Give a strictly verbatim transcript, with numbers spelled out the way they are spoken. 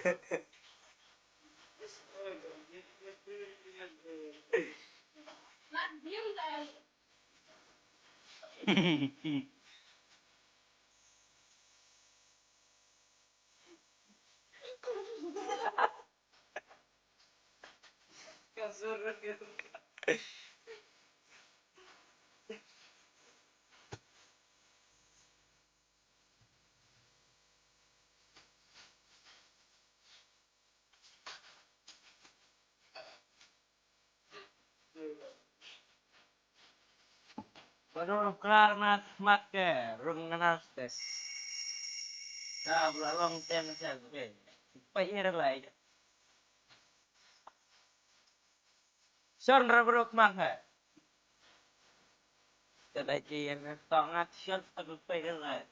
Ba dor klar na smat ke rung ngana ste. Da bla long ten ten ke. Pa ir lai. Son ra bro kmang ha. Te da ji yang tong at shot ta pe lai.